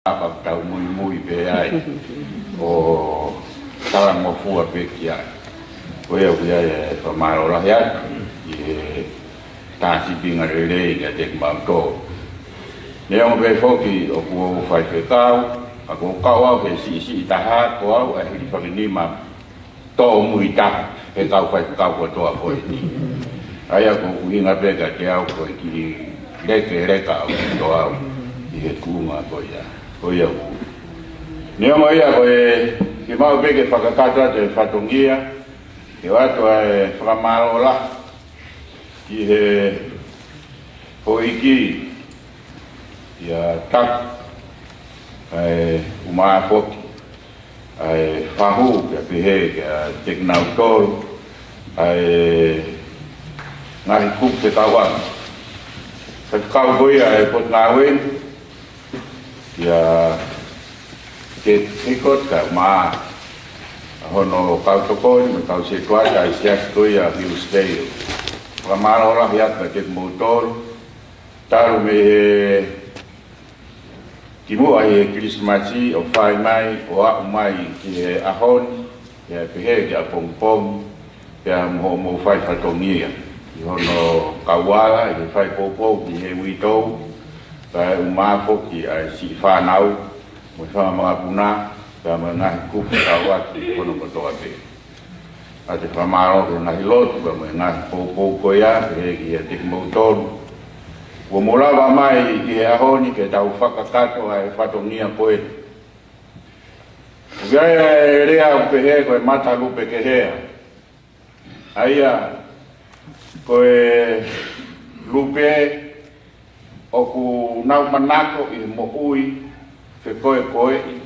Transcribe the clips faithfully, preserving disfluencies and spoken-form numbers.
ʻApa tau muimui pē ai ʻo talangofua pē ki ai. Ko ia ʻoku ʻi ai e fakamālō lahi atu ʻi he tā sīpinga lelei kiate kimautolu. Neongo pē foki ʻoku ou faifekau, ka ʻoku ou kau au he siʻisiʻi taha, ko au ʻa e hilifakinima tōmui taha he kau faifekau kotoa ko eni. ʻA ia ko hoku ʻuhinga pē kiate au ko e kiʻi lekeleka ʻaupito au ʻi he tuʻunga ko ia. Ko ia ʻoku. Neongo ia ko e kiʻi maʻu pē ke fakakakato atu e fatongia, ke ʻoatu ʻa e fakamālō lahi ki he houʻeiki, ʻa Taku, ʻa e ʻumaʻā foki ʻa e fahu, pea pehē kiate kinautolu ʻa e ngaahi kupu fekauʻaki. Faifekau ko ia ʻa e Potungāue ni, ʻa Keti Hikot, kae ʻumaʻā hono kau tokoni mo e kau sētuata ʻa e siasi ko ia ʻa Hillsdale. Fakamālō lahi atu kiate kimoutolu, talu mei he kimuʻa ʻi he Kilisimasi ʻo fai mai, ʻo aʻu mai ki he ʻaho ni, pea pehē ki ʻapongipongi, pea mo hoʻomou fai fatongia ʻi hono kau ala ʻi he fai poupou ki he uitou, kae ʻumaʻā foki ʻa e siʻi fānau mo e fanga makapuna, pea mo e ngaahi kupu fekauʻaki hono kotoa pē. ʻOatu e fakamālō ki he ngaahi lotu, pea mo e ngaahi poupou ko ia, pehē kiate kimoutolu kuo mou lava mai ʻi he ʻaho ni ke tau fakakakato ʻa e fatongia ko eni. ʻOku ʻi ai e lea ʻoku pehē ko e mata lupe kehea. ʻA ia, ko e lupe ʻoku nau manako ʻi he moʻui fekoekoeʻi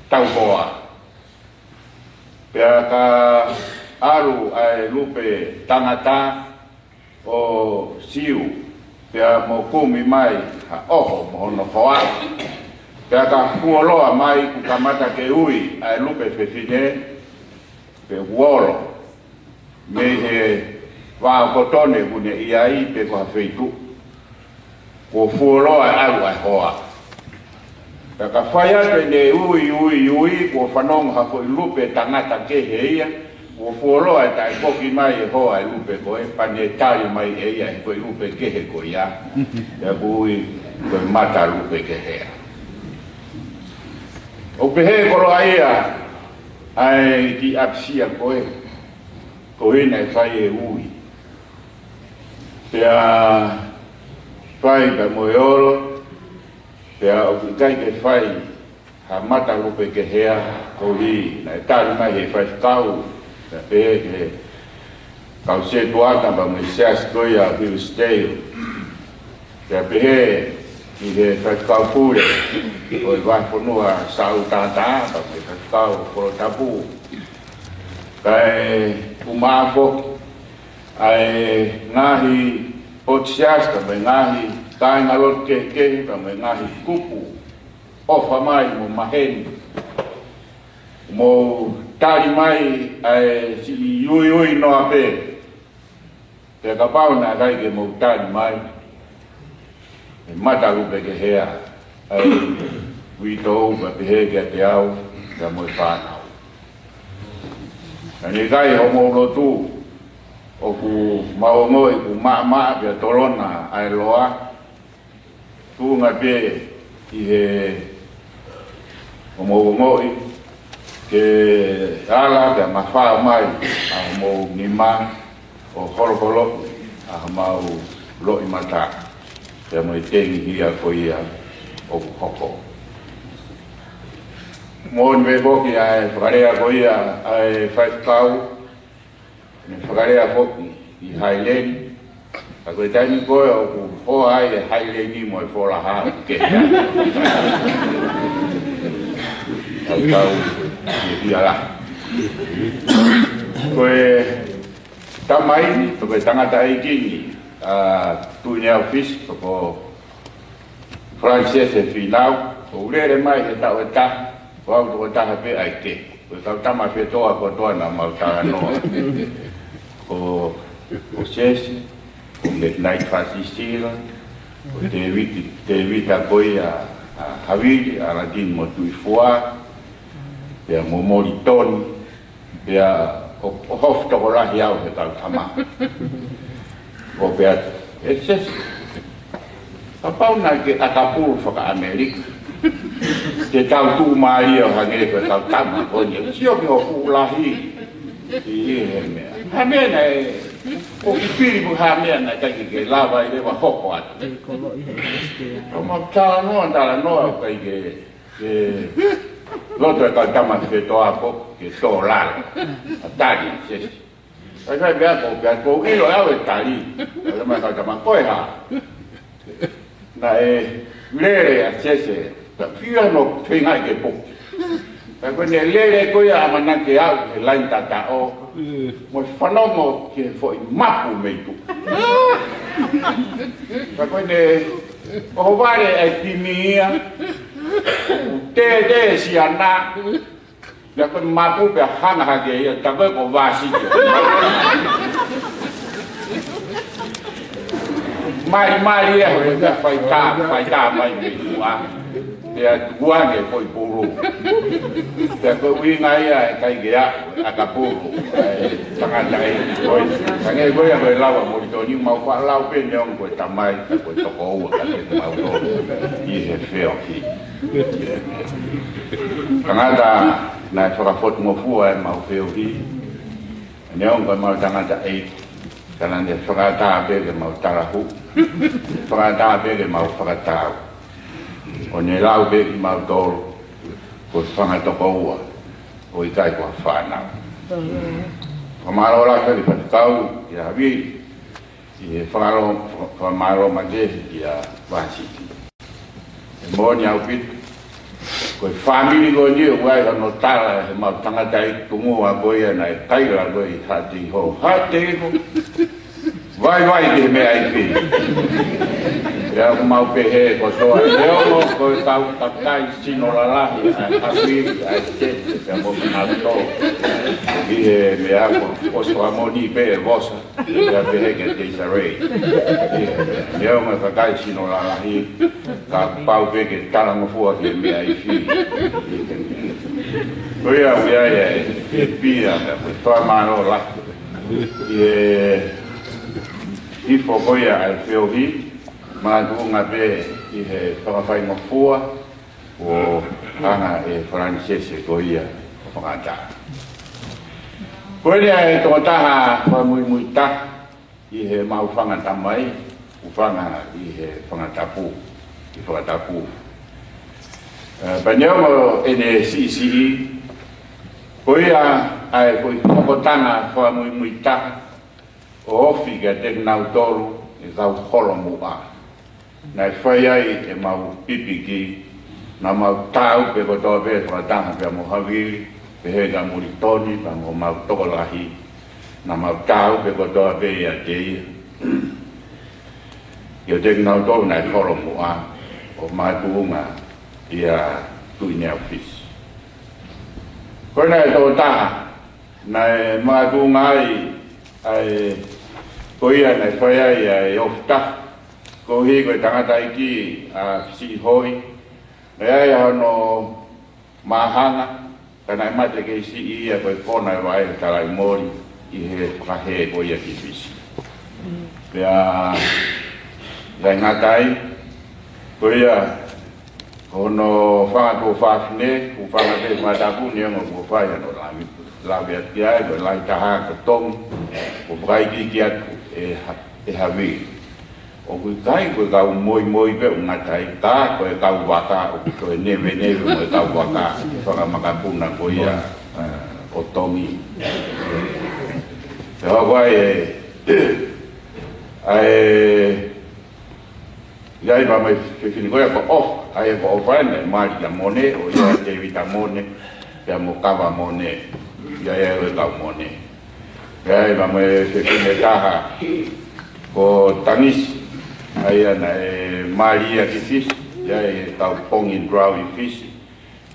tauhoa. Pea ka ʻalu ʻa e lupe tangata ʻo siu, pea mo kumi mai ha ʻoho mo hono hoa, pea ka fuoloa mai kuo kamata ke ui ʻa e lupe fefine, pe uolo mei he vao kotone ʻoku ne ʻi ai pe ko ha feituʻu, kuo fuoloa e ʻalu ʻa e hoa. Pea ka fai atu ʻene ui, ui, ui, kuo fanongo ha foʻi lupe tangata kehe ia, kuo fuoloa e taʻe foki mai e hoa e lupe ko ē, pea ne tali mai ʻe ia he foʻi lupe kehe ko ia. Pea ʻoku ui ko e mata lupe kehea. ʻOku pehē koloa ia ʻa e kiʻi ʻapisia ko ē, koeʻuhi naʻe fai e ui. Pea fai pea mo e olo, pea ʻoku ʻikai ke fai ha mata lupe kehea, koeʻuhi naʻe tali mai he faifekau, pea pehē ki he kau sētuata pea mo e siasi ko ia Hillsdale. Pea pehē ki he faifekau pule ʻo e vahefonua Saʻu Taʻataʻa, pea mo e faifekau Kolo Tapu. Kae ʻumaʻā foki ʻa e ngaahi potu siasi, pea mo e ngaahi kāingalotu kehekehe, pea mo e ngaahi kupu ʻofa mai mo maheni. Mou tali mai ʻa e siʻi uiui noa pē. Pea kapau naʻe ʻikai ke mou tali mai e mata lupe kehea ʻa e uitou, pea pehē kiate au, pea mo e fānau. Ka naʻe ʻikai hoʻomou lotu, ʻoku mau ongoʻi ʻoku maʻamaʻa pea tolona ʻa e loa, tuʻunga pē ʻi he ʻoku mou ongoʻi ke ala pea mafao mai ʻa homou nima ʻo holoholoʻi ʻa homau loʻimata pea mo e tengi hia ko ia ʻoku hoko. Moʻoni pē foki ʻa e fakalea ko ia ʻa e faifekau, ne fakalea foki ʻi Haileni. Ka ko e taimi ko ē ʻoku hoa ai e Haileni mo e Folaha ʻoku kehe. Tau tau ʻi he ala. Ko e tamaiki, ko e tangataʻeiki ni, ʻa Tuʻineau Fisi, ko Francis e Finau, ʻoku lele mai he taʻu ʻe taha, ko au toko taha pē ʻa e kehe. Ko e kau tama fetoa kotoa naʻa mau talanoa. Ko, ko Sesi, ko Mekinaiki Fasisila, ko Tevita, Tevita ko ia, Havili, ʻAlatini mo Tuʻifua, pea mo Molitoni, pea ʻo, ʻo hofi tokolahi au he kau tama. ʻO pehē atu, ʻe Sese, kapau naʻe ke ʻakapulu faka-ʻAmelika, te tau tuʻumālie ʻo hangē ko e kau tama ko eni. Sio ki hoʻo fuʻu lahi ʻi he meʻa. Ha meʻa naʻe, ʻoku fili mo ha meʻa naʻe ʻikai ke ke lava ai leva ʻo hoko atu. ʻOku mau talanoa, talanoa ʻoku ʻikai ke, ke loto e kau tama fetoʻapo ke tō lalo. ʻA tali, Sese. Kae fai pea ko, pea ko ʻilo ʻe au e tali. ʻOku ʻilo mai e kau tama ko e hā. Naʻe lele ʻa Sese, ka fia no feinga ke puke. Ka ko ʻene lele ko ia ʻamanaki au he laine tataʻo, mo e fanongo ki he foʻi mapu mei tuʻa. Ka ko ʻene ʻohovale ʻa e timi ia, tētē siana, pea ko e mapu pea hanga hake ia, tā ko ē ko Vāsiti. Malimali ia, ko e faitā, faitā mai mei tuʻa. Pea tukuange foʻi pulu. Pea ko e ʻuhinga ia ʻe ʻikai ke aʻu, ʻakapulu. ʻA e tangataʻeiki ko ē. Hangē ko ia ko e lau ʻa Molitoni, mau faʻa lau pē neongo ko e tamai, ko e tokoua, ka te mau lau ʻi he feohi. Tangata naʻe fakafotungofua ʻemau feohi. Neongo ko ʻemau tangataʻeiki, ka naʻa ne fakaʻatā pē ke mau talahū, fakaʻatā pē ke mau fakatau. ʻO ne lau pē kimautolu ko e fanga tokoua, ʻo ʻikai ko ha fānau. Fakamālō lahi ki he faifekau, kia Havili, ʻi he fakamālō, fakamālō makehe kia Vāsiti. ʻE moʻoni ʻaupito. Ko e fāmili ko eni ʻoku ʻi ai hono tala ʻemau tangataʻeiki tuʻunga ko ia naʻe kaila ko ē ʻi Haʻateiho. Haʻateiho. Vaivai ki he meʻa ifi. Pea ʻoku mau pehē kotoa. Neongo ko e kau kakai sino lalahi ʻa Havili, ʻa Sese, pea mo kinautolu ʻi he meʻa ko ʻosi fakamoʻoni pē ʻe Vosa. Pea pehē kia Desiree. Neongo e kakai sino lalahi, kapau pē ke talangofua ki he meʻa ifi. Ko ia, ko ia, ia, e pia, pea ko e fakamālō lahi. ʻI he hifo ko ia ʻa e feohi, makatuʻunga pē ʻi he fakafaingofua, ʻo hanga ʻe Falanisese ko ia ʻo fakaʻatā. Ko ʻene ʻi ai e tokotaha fakamuimui taha ʻi heʻemau fanga tamai, ʻoku fanga ʻi he fanga tapu, ʻi fakatapu. ʻE, pea neongo ʻene siʻisiʻi, ko ia ʻa e foʻi tokotaha fakamuimui taha, ʻo ofi kiate kinautolu ʻi he kau holomuʻa. Naʻe fai ai ʻemau pipiki, naʻa mau taau pē kotoa pē fakataha pea mo Havili, pehē kia Molitoni, pea mo homau tokolahi. Naʻa mau taau pē kotoa pē ʻiate ia. ʻIate kinautolu naʻe holomuʻa, ʻo makatuʻunga ʻia Tuʻineau Fisi. Ko ʻene ʻi ai e tokotaha, naʻe makatuʻunga ai, ʻa e, ko ia naʻe fai ai ʻa e ofi taha. Koeʻuhi ko e tangataʻeiki ʻa Fisi Hoi, naʻe ʻi ai hono māhanga, ka naʻe mate kei siʻi ia ko e kona ʻo e vaʻe Talaimoli ʻi he fakahē ko ia ki Fisi. Pea, ʻikai ngata ai, ko ia, ko hono fanga tuofāfine, ʻoku fanga pē fakatapu neongo kuo fai hono lave, lave atu ki ai, ko e lahi taha ko Tongi, ʻoku fakaikiiki atu ʻe Ha-, ʻe Havili. ʻOku ʻikai ko e kau moimoi pē ʻoku ngata ai, ka ko e kau vaka, ʻoku toe neveneve mo e kau vaka, fanga makapuna ko ia, ʻa, ʻo Tongi. Pea hoko ai e, ʻa e, ʻi ai pea mo e fefine ko ia ko ʻOfa, ʻa ia ko ʻOfa ʻene mali kia Mone, ʻo ia Tēvita Mone, pea mo Kava Mone, ʻi ai ʻa e kau Mone. ʻI ai pea mo e fefine taha ko Tangisi, ʻa ia naʻe mali ia ki Fisi, ʻi ai e kau Pongi Drau ʻi Fisi,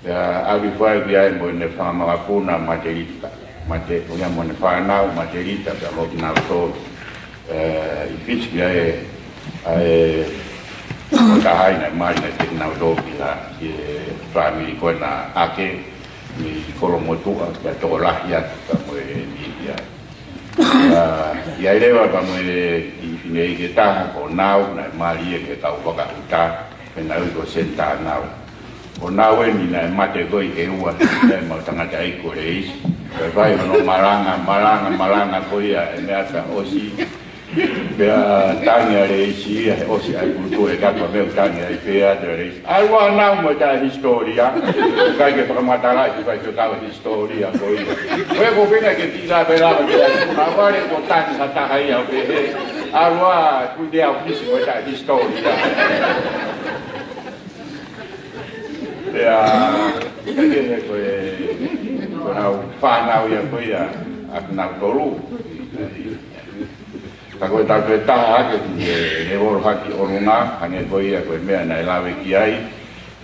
pea ʻave fai ki ai mo ʻene fanga makapuna Matelita, Mate, ʻo ia mo ʻene fānau Matelita, pea mo kinautolu, ʻe, ʻi Fisi, ʻi ai, ʻa e, Ko e taha ia naʻe mali naʻe teki nautolu ki he, ki he fāmili ko ena ʻa ē mei Kolomotuʻa, pea tokolahi atu ka mo e mihia. ʻA, ʻi ai leva pea mo e kiʻi fineʻeiki ʻe taha ko Nau, naʻe mali ia ki he kau fakaʻuta, pea naʻe ui ko Senita Nau. Ko Nau eni naʻe mate ko ē ʻi ʻEua, ʻe mau tangataʻeiki ko Leisi. Pea fai hono malanga, malanga, malanga ko ia ʻi he meʻa pea ʻosi. Pea tangi ʻa Leisi ia, he ʻosi ʻa e putu e kapa mei tangi ai pea te Leisi. ʻAlu ā Nau mo e taʻe hisitōlia. ʻIkai ke fakamatalaʻi ki he faifekau e hisitōlia ko ia. Ko e ko fina ke tila pē lava ki ai. Ka vale ko tangi ha taha ia ʻo pehē, ʻalu ā Kuini ʻAfisi mo e taʻe hisitōlia. Pea, ʻikai ke he ko e, ko ʻenau fānau ia ko ia, ʻa kinautolu. Ka ko e taʻu ʻe taha hake ki he lēvolo hake ʻolunga, hangē ko ia ko e meʻa naʻe lave ki ai,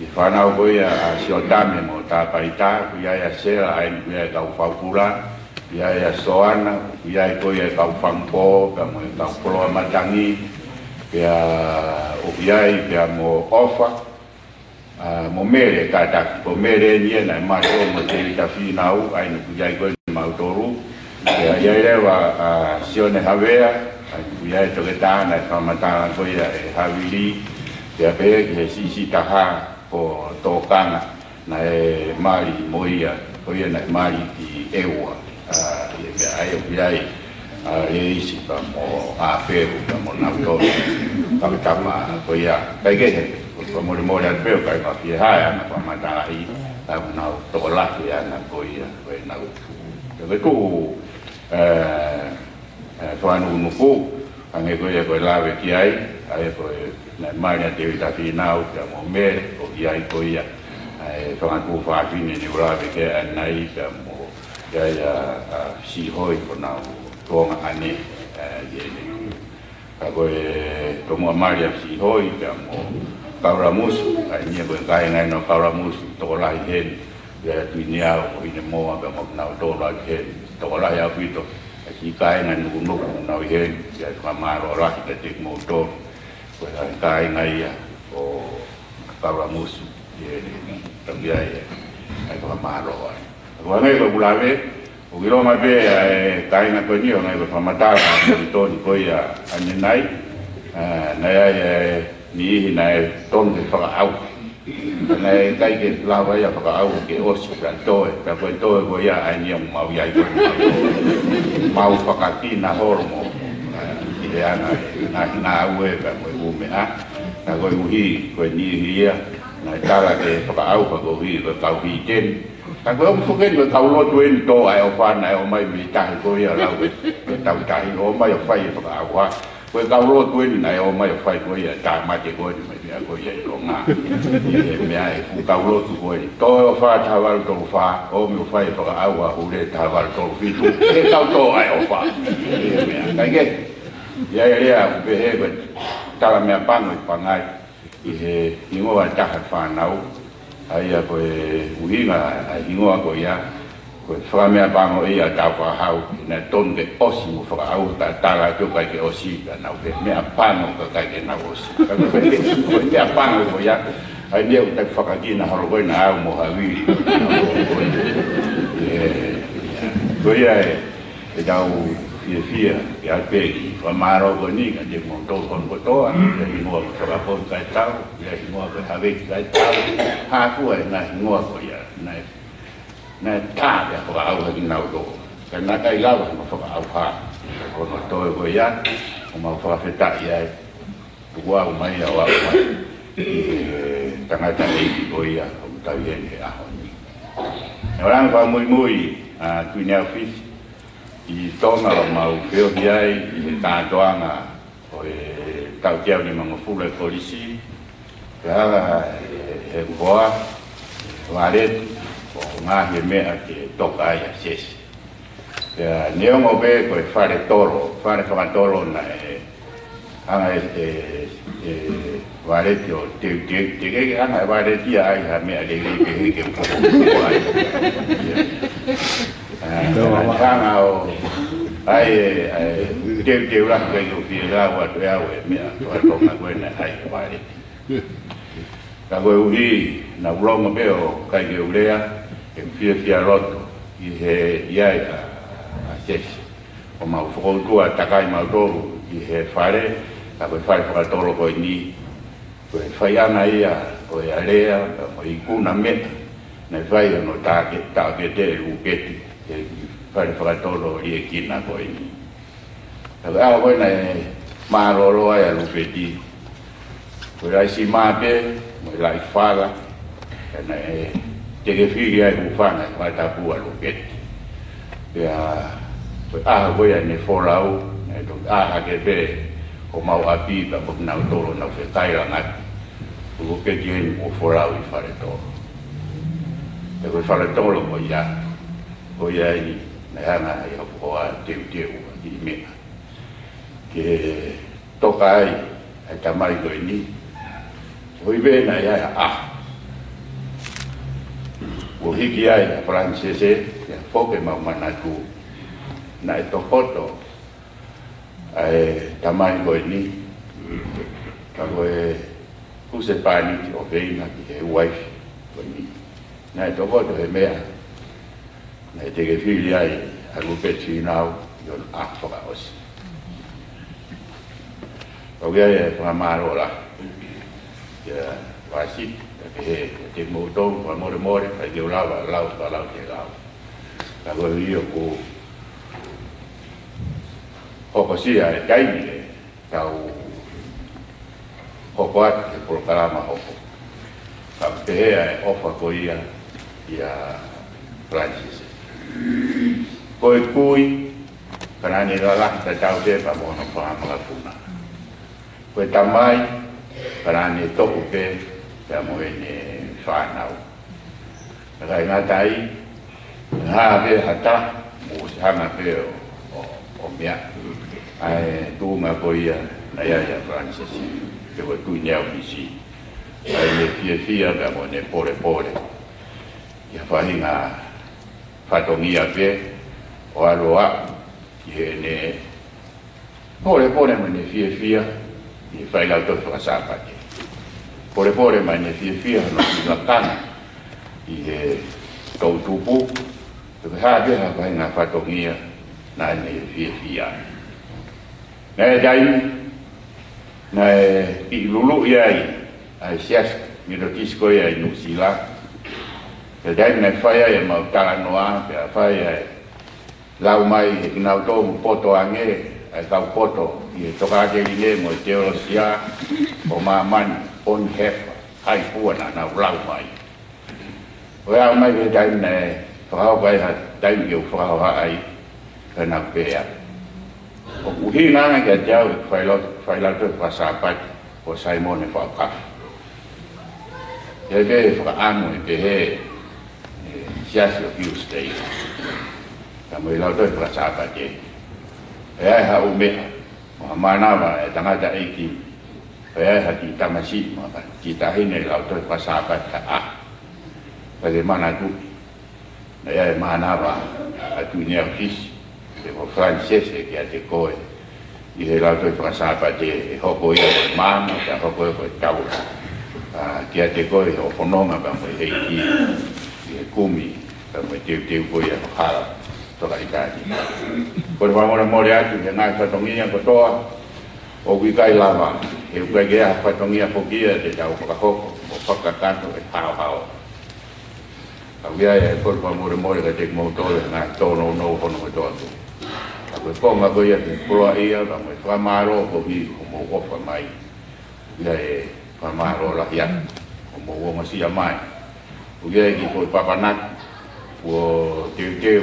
ʻi he fānau ko ia ʻa Siotame mo Tāpaita, ʻoku ʻi ai ʻa Sela, ʻa eni ʻoku ʻi ai e kau faupula, ʻi ai ʻa Soana, ʻoku ʻi ai ko ia e kau fangupō, pea mo e kau koloa matangi, pea ʻoku ʻi ai, pea mo ʻOfa, ʻa, mo Mele kātaki, ko Mele eni ia naʻe mali ʻo mo Tēvita Fīnau, ʻa eni ʻoku ʻi ai ko eni mautolu. Pea ʻi ai leva, ʻa, Sione Havea, ʻa eni ʻoku ʻi ai e toketā naʻe fakamatala ko ia ʻe Havili, pea pehē ki he siʻisiʻi taha ko Tokanga, naʻe mali mo ia, ko ia naʻe mali ki ʻEua. ʻA, ʻi he meʻa ʻa ia ʻoku ʻi ai, ʻa, Leisi pea mo ʻApelu pea mo nautolu. Fakatama ko ia, ʻikai ke he, ko e molemole atu pē ʻoku ʻikai ke fie hā ʻa e anga fakamatalaʻi, ʻa ʻenau tokolahi ʻa ʻenau ko ia, ko ʻenau. Ko e tuʻu, ē, ē, fakanukunuku, hangē ko ia ko e lave ki ai, ʻa ia ko e, naʻe mali ʻa Tēvita Fīnau, pea mo Mele, ʻoku ʻi ai ko ia, ʻa e fanga tuofāfine naʻe lave ki ai ʻanenai, pea mo, ʻi ai ʻa, ʻa Sihoi ko ʻenau tuongaʻane, ē, ʻi heni. Ka ko e tomuʻa mali ʻa Sihoi, pea mo Kaulamusu, ʻa eni ia ko e kāinga ʻeni ʻo Kaulamusu, tokolahi heni, pea Tuiniau, mo Hinemoa, pea mo kinautolu ʻa heni, tokolahi ʻaupito, ʻa e siʻi kāinga Nukunuku, nau ʻi heni, pea fakamālō lahi kiate kimoutolu, ko e kāinga ia ʻo Kaulamusu, ʻi heni, tau ia ia, ʻa e fakamālō ai. Ko e hangē ko ʻeku lave, ʻoku ʻilonga pē ʻa e kāinga ko eni ʻo hangē ko e fakamatala ʻa Militoni ko ia ʻanenai, ā, naʻe ʻi ai e niʻihi naʻe tonu ke fakaʻauha. Naʻe ʻikai ke lava ia fakaʻauha ke ʻosi pea toe, pea ko e toe ko ia ʻa eni ʻoku mau ʻi ai ko eni. Mau fakakina holo mo, ā, ʻi he anga e ngaahi ngāue pea mo e ʻū meʻa. Ka koeʻuhi, ko e niʻihi ia, naʻe tala ke fakaʻauha koeʻuhi, ko e kau hīteni. Ka ko e ʻoku foki eni ko e kau lotu eni tō ʻa e ʻofa naʻe ō mai mei tahi ko ia lau ke, ke tau tahi, ō mai ʻo fai e fakaʻauha. Ko e kau lotu eni naʻe ō mai ʻo fai ko ia, tāmate ko eni mai meʻa ko ia ʻi Tonga. ʻI he meʻa e fuʻu kau lotu ko eni. Tō e ʻofa taha valu tolu fā, ō mai ʻo fai e fakaʻauha Hule taha valu tolu fitu. Ke tau tō ʻa e ʻofa. ʻI he meʻa. Kae kehe, ʻi ai e lea, ʻoku pehē ko e tala meʻapango ʻi Pangai. ʻI he hingoa ʻe taha fānau, ʻa ia ko e ʻuhinga ʻa e hingoa ko ia, ko e fakameʻapango ia ʻa Tāufaʻāhau, naʻe tonu ke ʻosi mo fakaʻauha, ka tala atu ʻikai ke ʻosi, ka nau pehē meʻapango ka ʻikai ke nau ʻosi. Ka ko e, ko e meʻapango ko ia, ʻa ia ʻoku tau fakakina holo ko ē naʻa au mo Havili. ʻIo, ko ia ē. ʻE tau fiefia, ke ʻapeli, fakamālō ko eni, kiate kimoutolu hono kotoa, ʻi he hingoa ko Fakapolu Kaitau, ʻi he hingoa ko Haveki Kaitau, hā fua e ngaahi hingoa ko ia, naʻe, naʻe tā pea fakaʻauha kinautolu. Ka naʻe ʻikai lava mo fakaʻauha, ko hono toe ko ia, ʻoku mau fakafetaʻi ai, tuku au mai, au au mai, ʻi he tangataʻeiki ko ia, ʻoku tau ʻi heni he ʻaho ni. ʻE ʻoange fakamuimui, ʻa Kuini ʻAfisi, ʻi Tonga ʻoku mau feohi ai ʻi he kātoanga ʻo e taʻu teau nimangofulu e kolisi, pea hanga ʻe he, he ʻuhoa, vale, ʻo ngaahi e meʻa ke toka ai ʻa Sesi. Pea neongo pē ko e fale tolo, fale fakatolo naʻe hanga ʻe, ʻe, ʻe Valeti ʻo teuteu, teʻeki ke hanga ʻe Valeti ia ʻai ha meʻa lelei pehē ke poko ai. ʻA, hanga ʻo ʻai e, ʻai e teuteu lahi pē ʻo fie lau atu ʻe au e meʻa, ko e toka ko ē naʻe ʻai ʻe Valeti. Ka koeʻuhi naʻa ku longo pē ʻoku ʻikai ke u lea, he fiefia loto ʻi he ʻi ai ʻa, ʻa Sesi. ʻO mau fokoutua takai mautolu ʻi he fale, ka ko e fale fakatolo ko eni, ko e faiʻanga ia ʻo e alea, ka mo e ikuna meʻa naʻe fai hono taʻoke-, taʻokete ʻe Lupeti, he fale fakatolo liʻekina ko eni. Ka ko e ʻaho ko ē naʻe mālōlō ai ʻa Lupeti, ko e laʻi sima pē mo e laʻi fala, ka naʻe tekefili ai hūfanga he fakatapu ʻa Lupeti. Pea ko e ʻaho ko ē ʻene folau, naʻe toki ʻā hake pē homau ʻapi pea mo kinautolu ʻo nau fekailangaki, ko Lupeti eni kuo folau ʻi fale tolo. Pea ko e fale tolo ko ia, ko ia eni naʻe hanga ʻe he ʻOtua ʻo teuteu ʻa e kiʻi meʻa ke toka ai ʻa e tamai ko eni. Ko e ʻuhi pē naʻe ʻi ai ʻa, ʻa, kuo hiki ai ʻa Falanisese, ʻa ia foki ʻemau manatu naʻe tokoto ʻa e tamai ko eni, ka ko e husepāniti ʻofeina ki he uaifi ko eni, naʻe tokoto he meʻa naʻe tekefili ai ʻa Lupeti Fīnau ʻi hono ʻaho fakaʻosi. Pea ʻoku ʻi ai e fakamālō lahi kia Vasi, ka ke he, kiate kimoutolu, fakamolemole, ʻikai ke u lava ʻo lau, fakalautelau. Ka koeʻuhi ʻoku hokosia e taimi ke tau hoko atu ki he polokalama hoko. Ka pehē ʻa e ʻofa ko ia ʻia Falanisese. Ko e kui, ka naʻa ne lalahi tatau pē pea mo hono fanga makapuna. Ko e tamai, ka naʻa ne toʻu pē pea mo ʻene fānau. Ka ʻikai ngata ai, hā pē ha taha, mou ʻosi hanga pē ʻo, ʻo, ʻo meʻa. ʻA e tuʻunga ko ia naʻe ʻi ai ʻa Falanisese, pe ko Tuʻi Neofisi, ʻa ʻene fiefia pea mo ʻene polepole ʻi ha faʻahinga fatongia pē, ʻo ʻalu ʻo aʻu ki heʻene polepole mo ʻene fiefia ʻi he fai lautohi faka-Sāpate. Polepole mo ʻene fiefia hono kiʻi lakanga ʻi he toʻutupu, pe ko e hā pē ha faʻahinga fatongia naʻa ne fiefia ai. Naʻe taimi naʻe kiʻi luluʻi ai ʻa e Siasi Metotisi ko ia ʻi Nuʻusila. Ko e taimi naʻe fai ai ʻemau talanoa, pea fai ai lau mai ʻe kinautolu poto ange, ʻa e kau poto ʻi he tokāteline mo e teolosia ʻo māmani, Bonhoeffer, Haifua, naʻa nau lau mai. Ko e aʻu mai ki he taimi naʻe fakahoko ai ha taimi ke u fakahohaʻa ai, ka naʻa ku pehē, ʻoku ʻuhinga ange kiate au ʻeku fai lau-, fai lautohi faka-Sāpate ko Saimone Faʻukafu. ʻI ai pē fakaʻamu ʻe pehē ʻe he Siasi ʻo Hillsdale, ka mo e lautohi faka-Sāpate, ʻe ʻi ai haʻo meʻa mo ha mānava ʻa e tangataʻeiki, ʻe ʻi ai ha kiʻi tamasiʻi mo ha kiʻi taʻahine lautohi faka-Sāpate ʻa, pea ke manatuʻi naʻe ʻi ai e mānava ʻa Tuʻi Neofisi, pe ko Falanisese, kiate koe ʻi he lautohi faka-Sāpate, ʻe hoko ia ko e maama, pea hoko ia ko e taula, ʻa, kiate koe ʻi hoʻo fononga pea mo e ʻEiki ʻi he kumi pea mo e teuteu ko ia ho hala fakaʻitāniti. Ko e fakamolemole atu he ngaahi fatongia kotoa ʻoku ʻikai lava, he ʻoku ʻikai ke ʻi ai ha fatongia foki ia te tau fakahoko mo fakakakato e haohaoa. Ka ʻoku ʻi ai e kole fakamolemole kiate kimoutolu he ngaahi tōnounou hono kotoa atu. Ka ko e konga ko ia ke koloaʻia, ka mo e fakamālō koeʻuhi ko hoʻomou ʻofa mai. ʻOku ʻi ai e fakamālō lahi atu hoʻomou ongosia mai. ʻOku ʻi ai e kiʻi foʻi papanaki kuo teuteu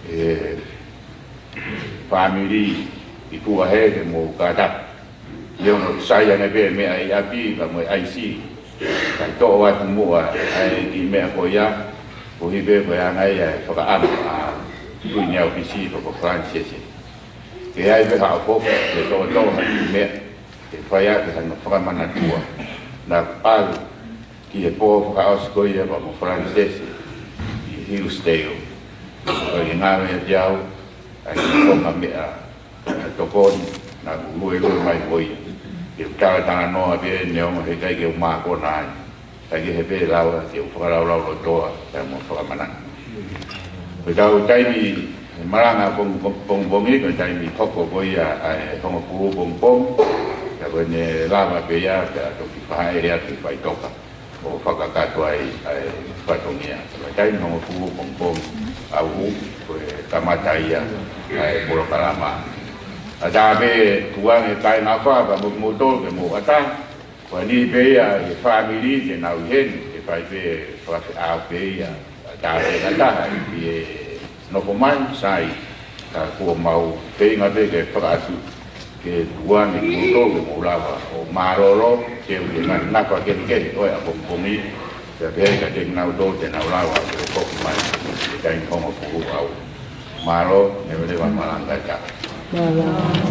ʻe he fāmili ʻi tuʻa heni ke mou kātaki. ʻI hono sai ange pē meʻa ʻi ʻapi, ka mo e ʻaisi, kae toʻo atu muʻa ʻa e kiʻi meʻa ko ia, koeʻuhi pē ko e anga ia e fakaʻamu ʻa Tuʻi Neofisi pe ko Falanisese. Ke ʻi ai pē haʻo foki, ke toʻotoʻo ha kiʻi meʻa, ke fai ʻaki hano fakamanatua. Naʻa ku ʻalu ki he pō fakaʻosi ko ia pea mo Falanisese ʻi Hillsdale. Ko e ngāue ʻiate au, ʻa e kiʻi konga meʻa, ʻa e tokoni naʻa ku luelue mai mo ia. Ke u talatalanoa pē neongo heʻikai ke u mākona ai. Kae kehe pē lava ke u fakalaulaulotoa, kae mo fakamanatu. Ko ʻetau taimi malanga pong-, pong-, pongipongi, ko e taimi hoko ko ia ʻa e hongofulu pongipongi, pea ko ʻene lava pē ia, pea toki faʻa ʻai atu e faʻitoka ʻo fakakakato ai ʻa e fatongia. Ko e taimi hongofulu pongipongi ʻaʻaku, ko e kamata ia ʻa e polokalama. ʻAtā pē tukuange kāinga faka mo kimoutolu ke mou ʻatā. Ko e niʻihi pē ia ʻi he fāmili te nau ʻi heni, ke fai pē fakafeʻao pē ia. ʻAtā pē kātoa ʻi he nofo mai, sai, ka kuo mau feinga pē ke fakaʻatā ke tukuange kimoutolu ke mou lava ʻo mālōlō, ke u ke ngaahi nafa kehekehe ʻo e ʻapongipongi, pea pehē kiate kinautolu te nau lava ʻo foki mai he taimi hongofulu ʻaʻaku. Mālō, leveleva malanga kātoa. Mālō.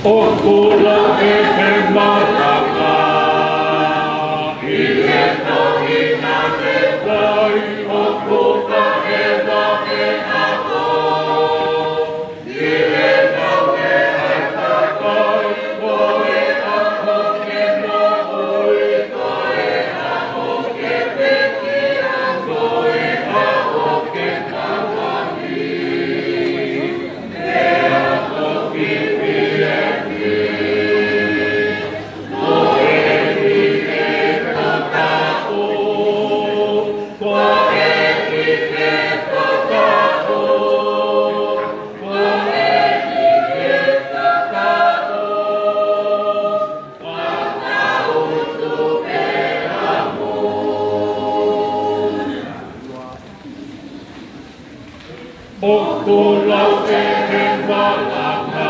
ʻOku lau ʻe he malanga, ʻi he tohi naʻe fai, ʻoku ka e vahe ako. ʻOku lau ʻe he malanga,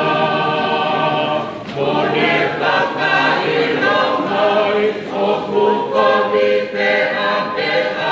ko e fakaʻilonga mai, ʻoku kovi pē ʻa pehē.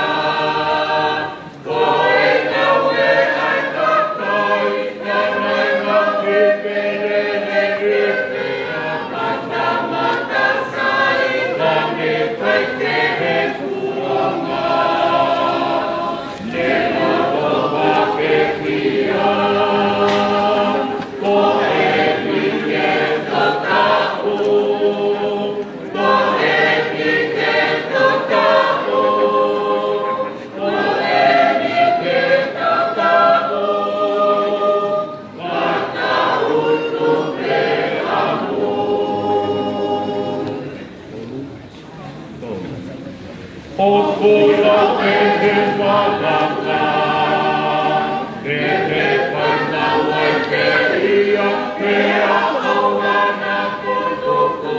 ʻOku lau ʻe he malanga, ʻe he fānau ʻa e pekia, pea ʻoua naʻa tuku.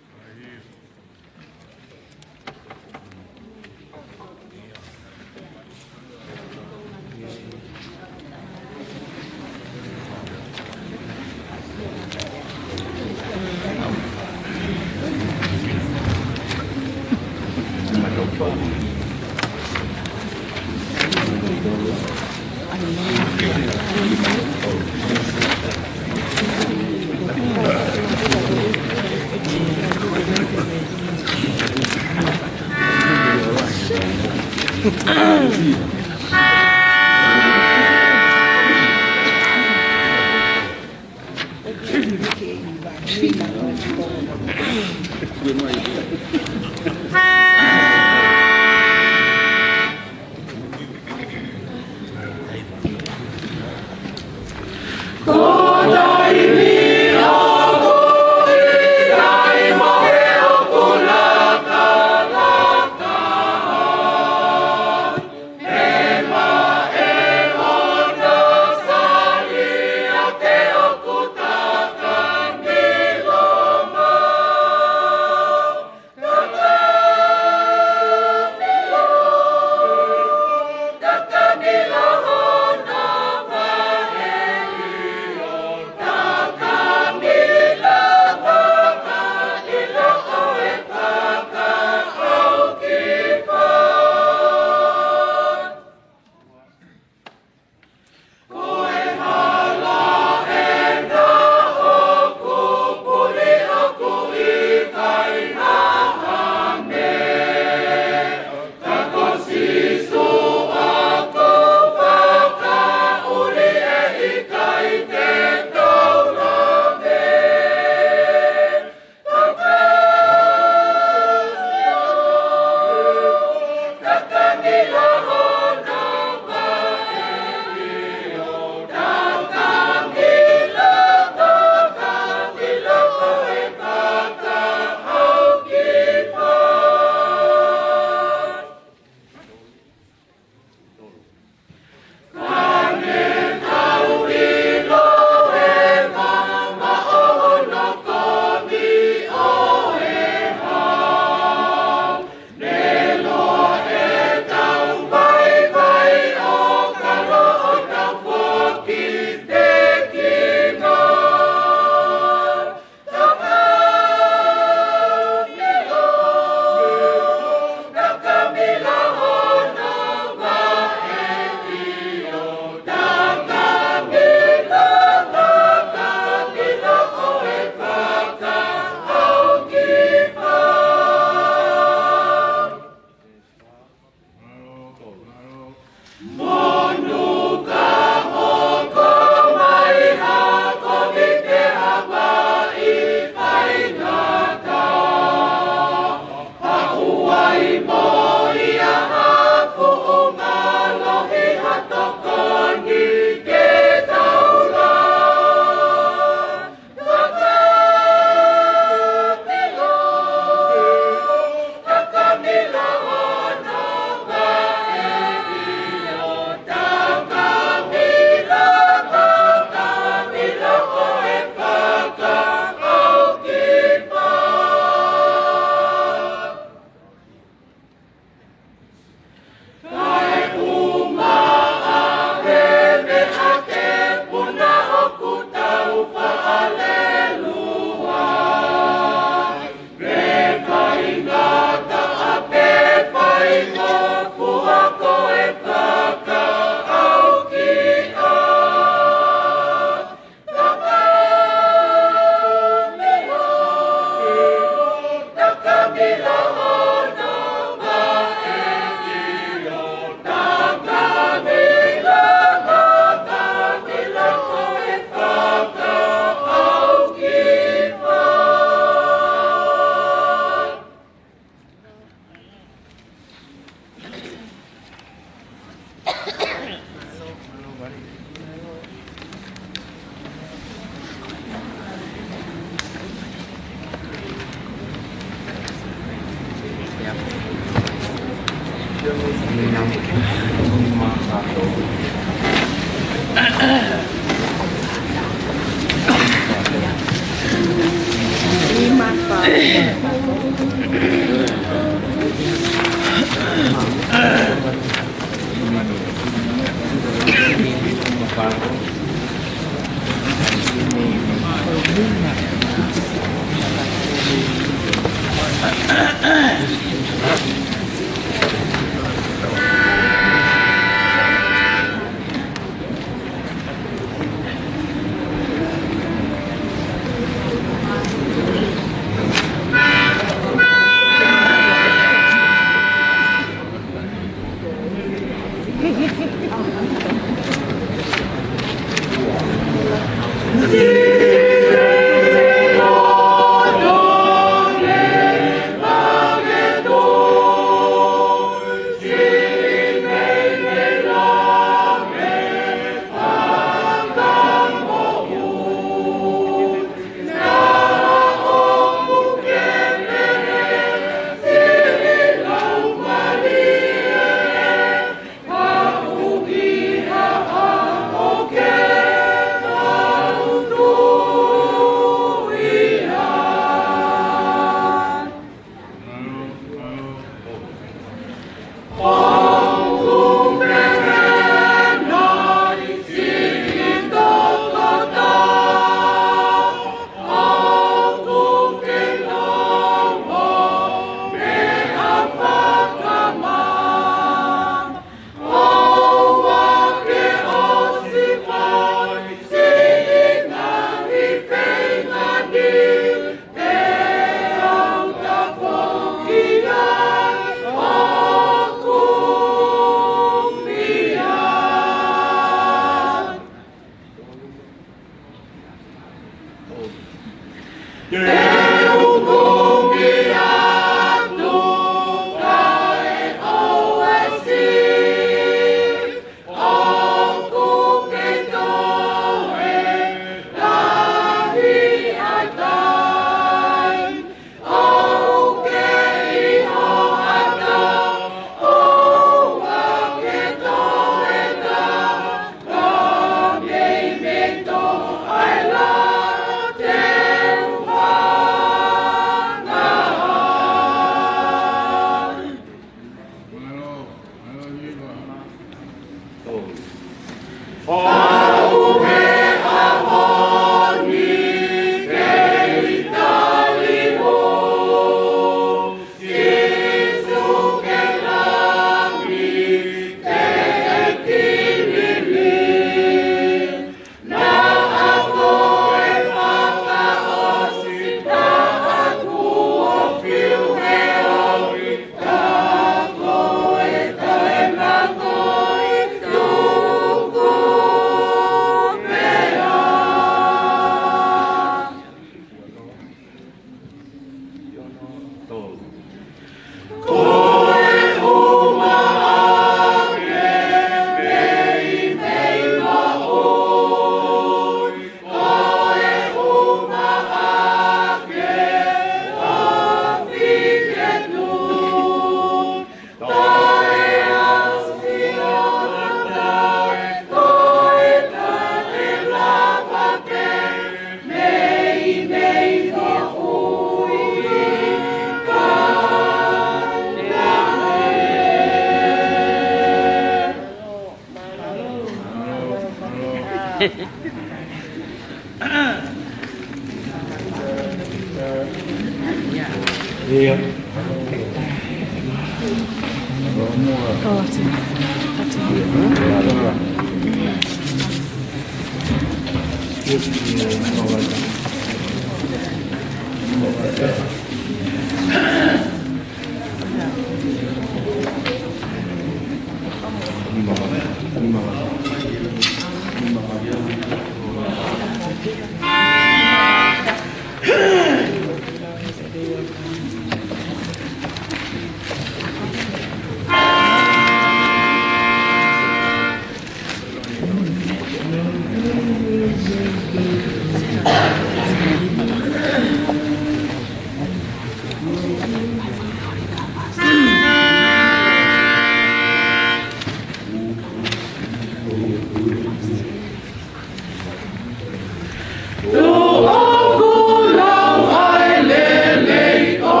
ʻOku lau ai lelei ʻo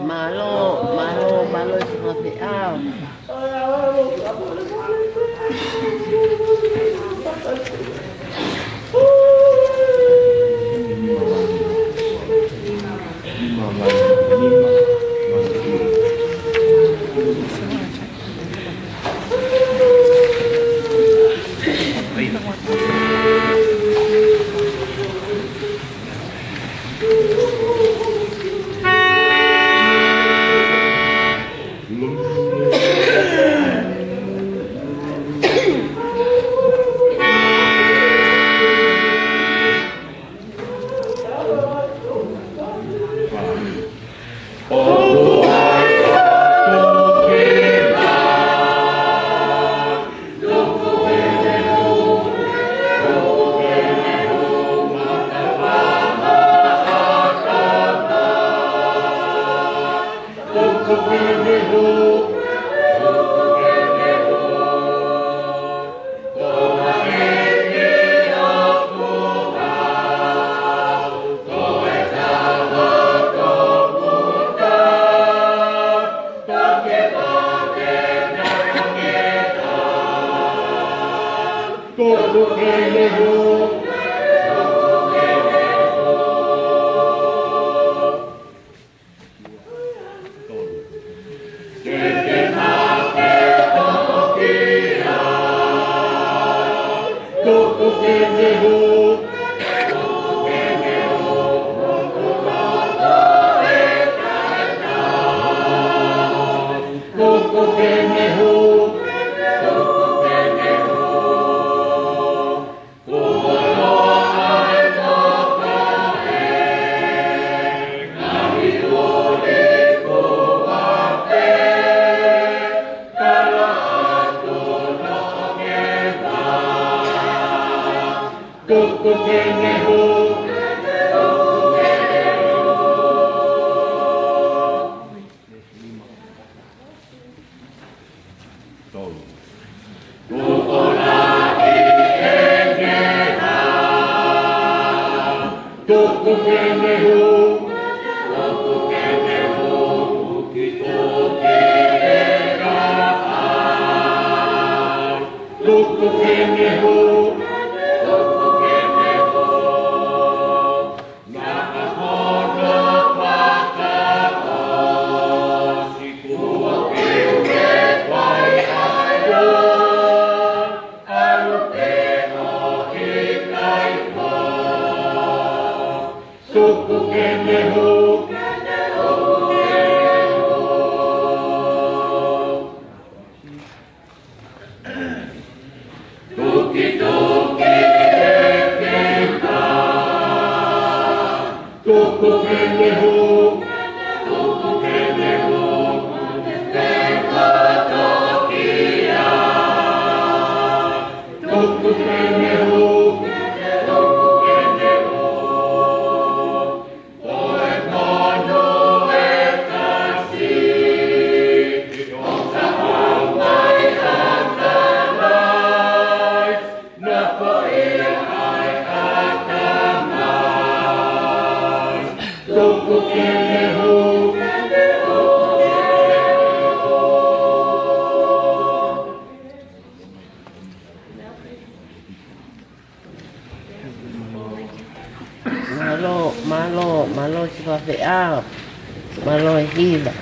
Mālō, mālō, mālō e fakafeʻao. Mālō, mālō, mālō e fakafeʻao. Mālō e hiva.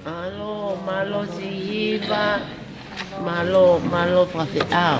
Mālō, mālō Siva, mālō, mālō fakafeʻao.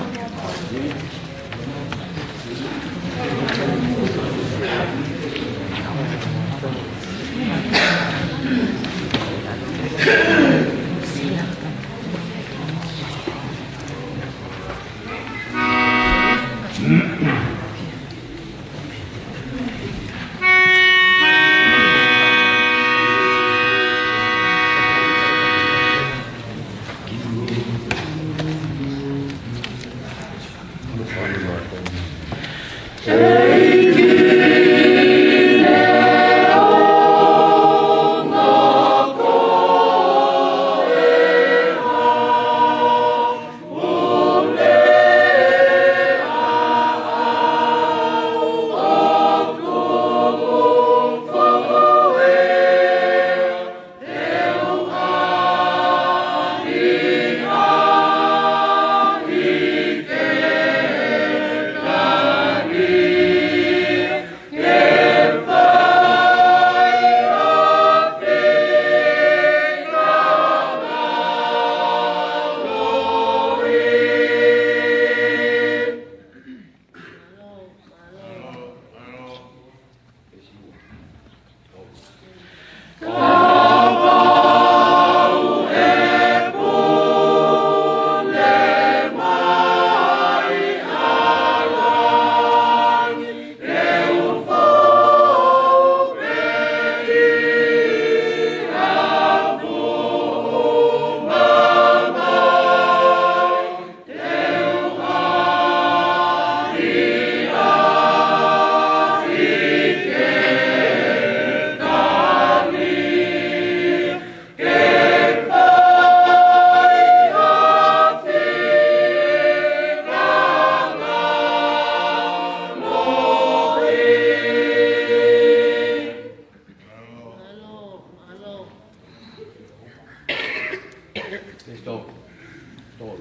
Stop. Stop.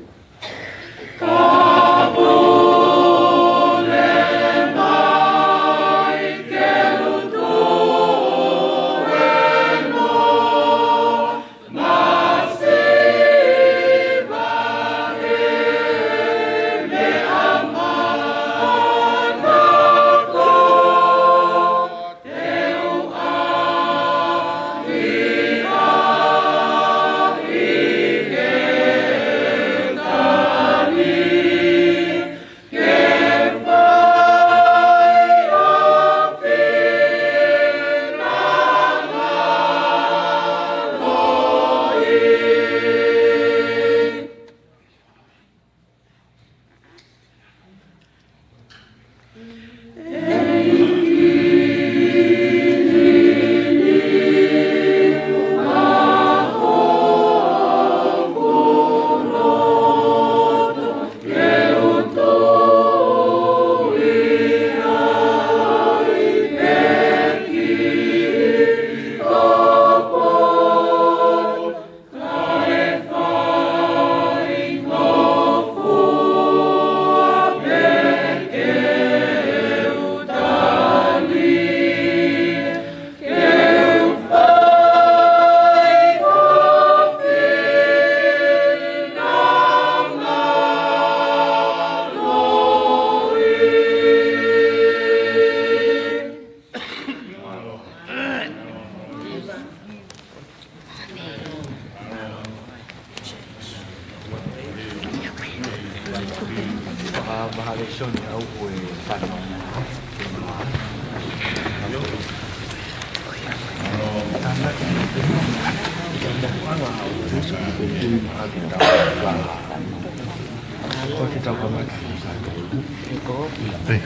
Hey,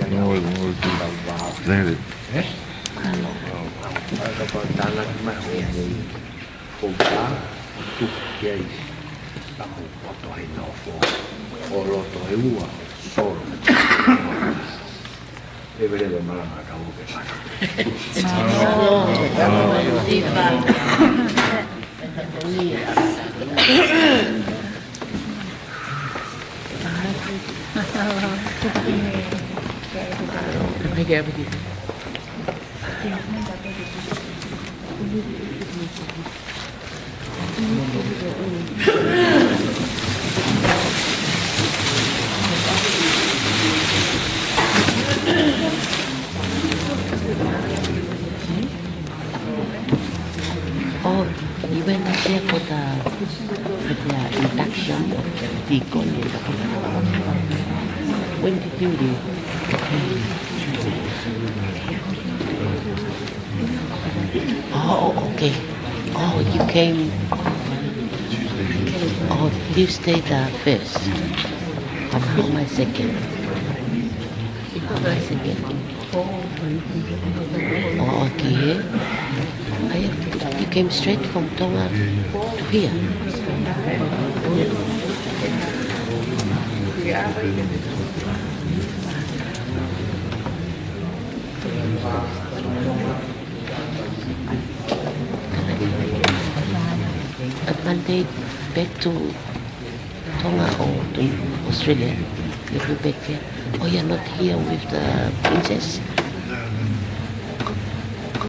no worries, no worries, dude. Dang it. Ko e tānaki mai hoʻomou fouta, tuku ki ai ʻa hoʻo poto he nofo, ʻo loto ʻe ua, solo. E vele le malanga ka o ke mana. Oh, you went up there for the, for the induction of the deacon. When did you leave? Oh, okay. Oh, you came. Oh, Tuesday the first. I'm on my second. On my second. Oh, okay. I, you came straight from Tonga to here. A Monday back to Tonga or to Australia. You'll be back here. Oh, you're not here with the princess?